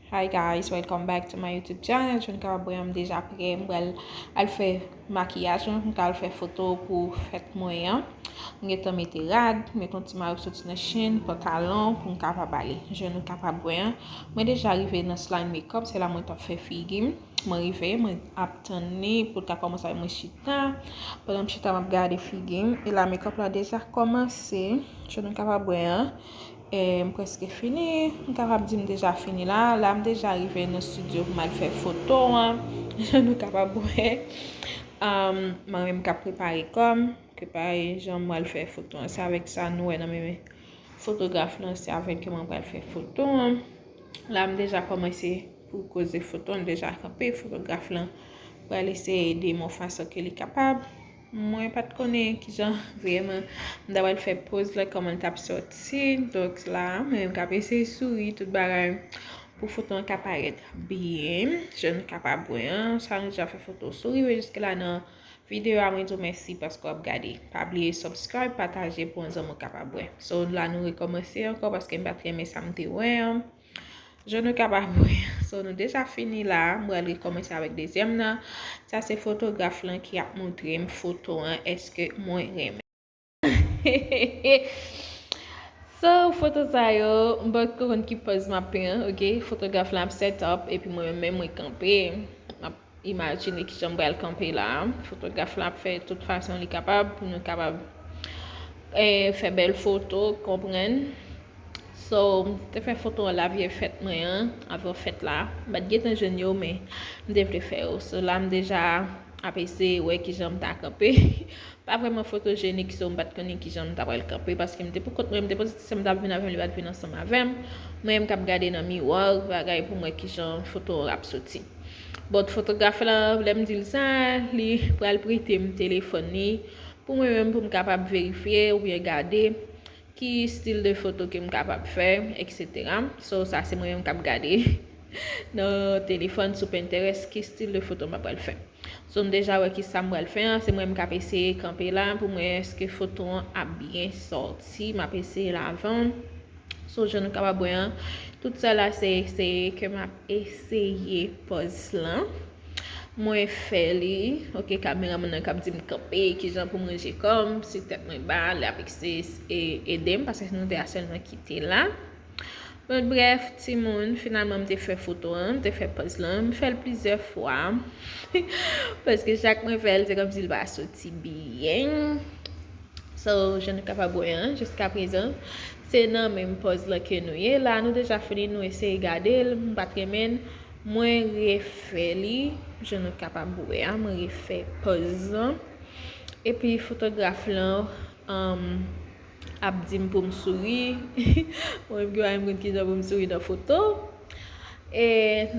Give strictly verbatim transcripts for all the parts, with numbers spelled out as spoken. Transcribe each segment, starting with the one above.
Hi guys, welcome back to my YouTube channel. Jan nou kapab wè, m deja prè, m pral al fè makiyaj mwen, m pral fè foto pou fèt mwen an. M gentan mete rad, mete yon ti mayo soti nan chen, pantalon pou m kapab ale. Jan nou kapab wè an, mwen deja rive nan Slime Makeup, se la mwen t ap fè figi m. Mwen rive, mwen ap tann li pou l ta kòmanse avè mwen chita. Pandan m chita, m ap gade figi m. E la makeup la deja kòmanse. Jan nou kapab wè an, e, m prèske fini. M kapab di m deja fini la. La, m deja rive nan studio pou m al fè foto an. Jan nou kapab wè, um, mwen menm k ap prepare kò m, prepare jan m al fè foto an. Se avèk sa nou wè nan men fotograf lan, se avèk yo mwen pral fè foto an. La, m deja kòmanse pou koze foto an, m deja kanpe. Fotograf lan pral eseye ede m yon fason ke li kapab. Mwen pa t konnen kijan vrèman m ta pral fè poz la, kòman l t ap sòti. Donk la, mwen menm k ap eseye souri, tout bagay pou foto an ka parèt byen. Jan nou kapab wè an, sa nou deja fè foto souri, men jiske la nan videyo a, mwen di w mèsi paske w ap gade. Pa bliye subscribe, pataje pou yon zanmi w kapab wè. So, la nou rekòmanse ankò paske m pa t renmen sa m te wè an. Jan nou kapab wè. So, nou deja fini la. M pral rekòmanse avèk dezyèm nan. Sa se fotograf lan ki ap montre m foto an, èske mwen renmen. So, foto sa yo, m poko konn ki pòz m ap pran, ok? Fotograf la ap set up, epi mwen menm mwen kanpe. M ap imajine kijan m pral kanpe la. Fotograf la ap fè tout fason li kapab pou nou kapab, eh, fè bèl foto, konprann. So, m te fè foto an lavye fèt mwen an, avan fèt la. M pa t gentan jwenn yo, men m te vle fè yo. So, la m deja ap eseye wè kijan m ta kanpe. Pa vrèman fotojenik, so m pa t konnen kijan m ta pral kanpe, paske m te pou kont mwen, m te panse ti sè m t ap vin avè m, li pa t vin ansanm avè m. Mwen menm k ap gade nan miwa, bagay pou m wè kijan foto an ap soti. But fotograf la, lè m di l sa, li pral prete m telefòn li pou mwen menm, pou m kapab verifye oubyen gade ki stil de foto ke m kapab fè, et cetera. So, sa se mwen menm k ap gade nan telefòn sou Pinterest ki stil de foto m ap pral fè. So, m deja wè ki sa m pral fè an, se mwen menm k ap eseye kanpe la pou m wè èske foto an ap byen sòti. M ap eseye l avan. So, jan nou kapab wè an, tout sa la se, se ke m ap eseye pòz lan. Mwen fè li, ok, kameramann nan k ap di m kanpe, kijan pou m ranje kò m, si tèt mwen ba, l ap ede m, paske sinon m te a sèlman kite la. Bon, brèf, timoun, finalman, m te fè foto an, m te fè pòz lan, m fè l plizyè fwa. Paske chak mwen fè l, se kòmsi l pa soti byen. So, jan nou kapab wè an, jiskaprezan, se nan menm pòz lan ke nou ye la. Nou deja fini, nou eseye gade l, m pa t renmen l. Mwen refè li, jan nou kapab wè a, mwen refè pòz lan. Epi fotograf lan, um, ap di m pou m souri. Mwen menm ki pa menm konn kijan pou m souri nan foto. E,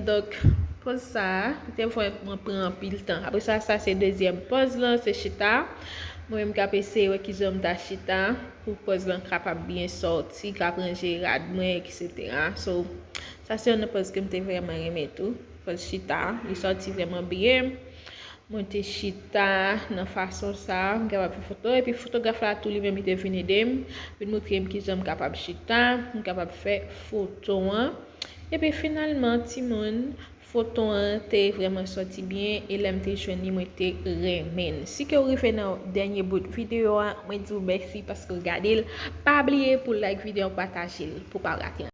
donk, pòz sa a, li te fè mwen pran anpil tan. Apre sa, sa se dezyèm pòz lan, se chita. Mwen menm k ap eseye wè kijan m ta chita pou pòz lan kapab byen sòti, k ap ranje rad mwen, et cetera. So, sa se youn nan pòz ke m te vrèman renmen tou. Pòz chita, li sòti vrèman byen. Mwen te chita nan fason sa a, m kapab fè foto. Epi fotograf la tou li menm li te vin ede m, vin montre m kijan m kapab chita, m kapab fè foto an. Epi finalman, timoun, foto an te vrèman sòti byen, e lè m te jwenn li, mwen te renmen l. Si ke w rive nan dènye bout videyo a, mwen di w mèsi paske w gade l. Pa bliye pou like videyo an, pataje l pou w pa rate